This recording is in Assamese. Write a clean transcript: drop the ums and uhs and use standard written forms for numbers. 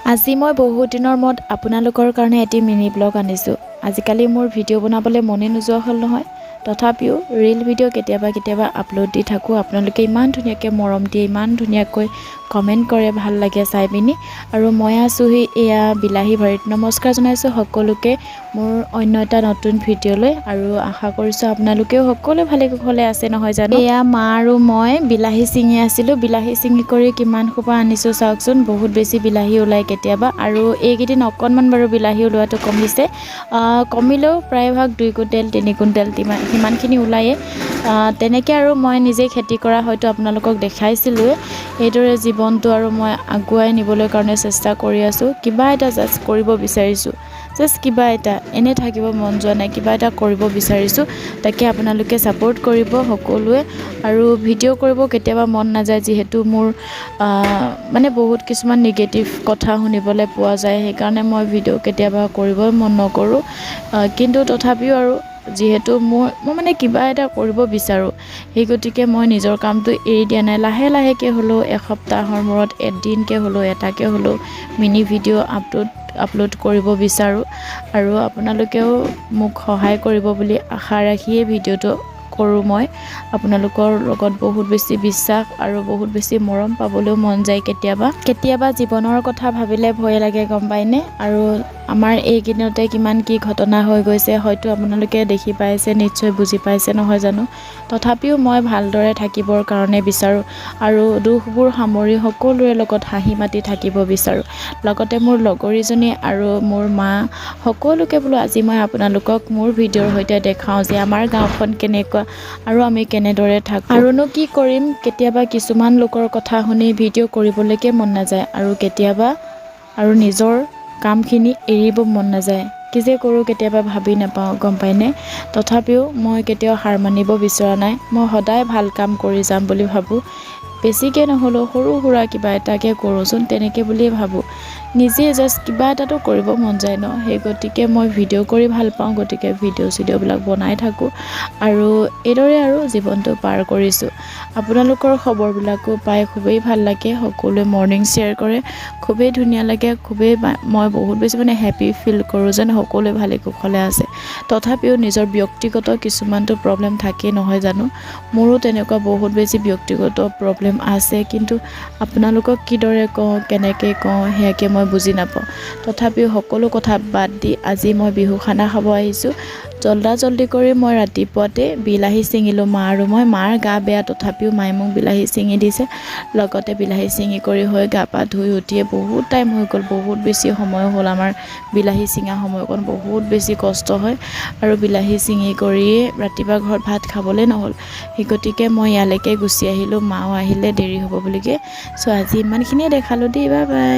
আজি মই বহুত দিনৰ মূৰত আপোনালোকৰ কাৰণে এটি মিনি ব্লগ আনিছোঁ। আজিকালি মোৰ ভিডিঅ' বনাবলৈ মনেই নোযোৱা হ'ল নহয়। তথাপিও ৰিল ভিডিঅ' কেতিয়াবা কেতিয়াবা আপলোড দি থাকোঁ। আপোনালোকে ইমান ধুনীয়াকৈ মৰম দিয়ে, ইমান ধুনীয়াকৈ কমেণ্ট কৰে, ভাল লাগে চাই পিনি। আৰু মই আছোঁহি এয়া বিলাহী বাৰীত। নমস্কাৰ জনাইছোঁ সকলোকে মোৰ অন্য এটা নতুন ভিডিঅ'লৈ আৰু আশা কৰিছোঁ আপোনালোকেও সকলোৱে ভালে কুশলে আছে, নহয় জানো? এয়া মা আৰু মই বিলাহী ছিঙি আছিলোঁ। বিলাহী ছিঙি কৰি কিমান সোপা আনিছোঁ চাওকচোন। বহুত বেছি বিলাহী ওলায় কেতিয়াবা আৰু এইকেইদিন অকণমান বাৰু বিলাহী ওলোৱাটো কমিছে। কমিলেও প্ৰায়ভাগ 2 কুইণ্টেল, 3 কুইণ্টেল সিমানখিনি ওলায়েই তেনেকৈ। আৰু মই নিজেই খেতি কৰা হয়তো আপোনালোকক দেখাইছিলোঁৱে। এইদৰে জীৱনটো আৰু মই আগুৱাই নিবলৈ কাৰণে চেষ্টা কৰি আছোঁ। কিবা এটা জাষ্ট কৰিব বিচাৰিছোঁ, জাষ্ট কিবা এটা। এনেই থাকিব মন যোৱা নাই, কিবা এটা কৰিব বিচাৰিছোঁ। তাকে আপোনালোকে ছাপোৰ্ট কৰিব সকলোৱে। আৰু ভিডিঅ' কৰিব কেতিয়াবা মন নাযায়, যিহেতু মোৰ মানে বহুত কিছুমান নিগেটিভ কথা শুনিবলৈ পোৱা যায়। সেইকাৰণে মই ভিডিঅ' কেতিয়াবা কৰিবই মন নকৰোঁ। কিন্তু তথাপিও আৰু যিহেতু মই মানে কিবা এটা কৰিব বিচাৰোঁ, সেই গতিকে মই নিজৰ কামটো এৰি দিয়া নাই। লাহে লাহেকৈ হ'লেও, এসপ্তাহৰ মূৰত এদিনকৈ হ'লেও, এটাকৈ হ'লেও মিনি ভিডিঅ' আপলোড আপলোড কৰিব বিচাৰোঁ আৰু আপোনালোকেও মোক সহায় কৰিব বুলি আশা ৰাখিয়েই ভিডিঅ'টো কৰোঁ। মই আপোনালোকৰ লগত বহুত বেছি বিশ্বাস আৰু বহুত বেছি মৰম পাবলৈও মন যায়। কেতিয়াবা কেতিয়াবা জীৱনৰ কথা ভাবিলে ভয় লাগে, গম পায়নে? আৰু আমাৰ এইকেইদিনতে কিমান কি ঘটনা হৈ গৈছে, হয়তো আপোনালোকে দেখি পাইছে, নিশ্চয় বুজি পাইছে, নহয় জানো? তথাপিও মই ভালদৰে থাকিবৰ কাৰণে বিচাৰোঁ আৰু দুখবোৰ সামৰি সকলোৰে লগত হাঁহি মাতি থাকিব বিচাৰোঁ। লগতে মোৰ লগৰীজনী আৰু মোৰ মা সকলোকে বোলো আজি মই আপোনালোকক মোৰ ভিডিঅ'ৰ সৈতে দেখাওঁ যে আমাৰ গাঁওখন কেনেকুৱা আৰু আমি কেনেদৰে থাকোঁ। আৰুনো কি কৰিম? কেতিয়াবা কিছুমান লোকৰ কথা শুনি ভিডিঅ' কৰিবলৈকে মন নাযায় আৰু কেতিয়াবা আৰু নিজৰ কামখিনি এৰিব মন নাযায়। কি যে কৰোঁ কেতিয়াবা ভাবি নাপাওঁ, গম পায়নে? তথাপিও মই কেতিয়াও হাৰ মানিব বিচৰা নাই। মই সদায় ভাল কাম কৰি যাম বুলি ভাবোঁ। বেছিকৈ নহ'লেও সৰু সুৰা কিবা এটাকে কৰোঁচোন, তেনেকৈ বুলিয়ে ভাবোঁ। নিজে জাষ্ট কিবা এটাতো কৰিব মন যায় ন? সেই গতিকে মই ভিডিঅ' কৰি ভাল পাওঁ, গতিকে ভিডিঅ' চিডিঅ'বিলাক বনাই থাকোঁ আৰু এইদৰে আৰু জীৱনটো পাৰ কৰিছোঁ। আপোনালোকৰ খবৰবিলাকো পাই খুবেই ভাল লাগে। সকলোৱে মৰ্ণিং শ্বেয়াৰ কৰে, খুবেই ধুনীয়া লাগে। খুবেই মই বহুত বেছি মানে হেপী ফিল কৰোঁ যেন সকলোৱে ভালে কুশলে আছে। তথাপিও নিজৰ ব্যক্তিগত কিছুমানতো প্ৰব্লেম থাকেই, নহয় জানো? মোৰো তেনেকুৱা বহুত বেছি ব্যক্তিগত প্ৰব্লেম আছে, কিন্তু আপোনালোকক কিদৰে কওঁ, কেনেকৈ কওঁ, সেয়াকে মই বুজি নাপাওঁ। তথাপিও সকলো কথা বাদ দি আজি মই বিহু খানা খাব আহিছোঁ। জল্দা জল্দি কৰি মই ৰাতিপুৱাতে বিলাহী ছিঙিলোঁ, মা আৰু মই। মাৰ গা বেয়া, তথাপিও মায়ে মোক বিলাহী ছিঙি দিছে। লগতে বিলাহী ছিঙি কৰি হৈ গা পা ধুই উঠিয়ে বহুত টাইম হৈ গ'ল। বহুত বেছি সময় হ'ল। আমাৰ বিলাহী ছিঙা সময়কণ বহুত বেছি কষ্ট হয় আৰু বিলাহী ছিঙি কৰিয়ে ৰাতিপুৱা ঘৰত ভাত খাবলৈ নহ'ল। সেই গতিকে মই ইয়ালৈকে গুচি আহিলোঁ, মাও আহিলে দেৰি হ'ব বুলিকে। চ' আজি ইমানখিনিয়ে দেখালোঁ দেই। Bye bye.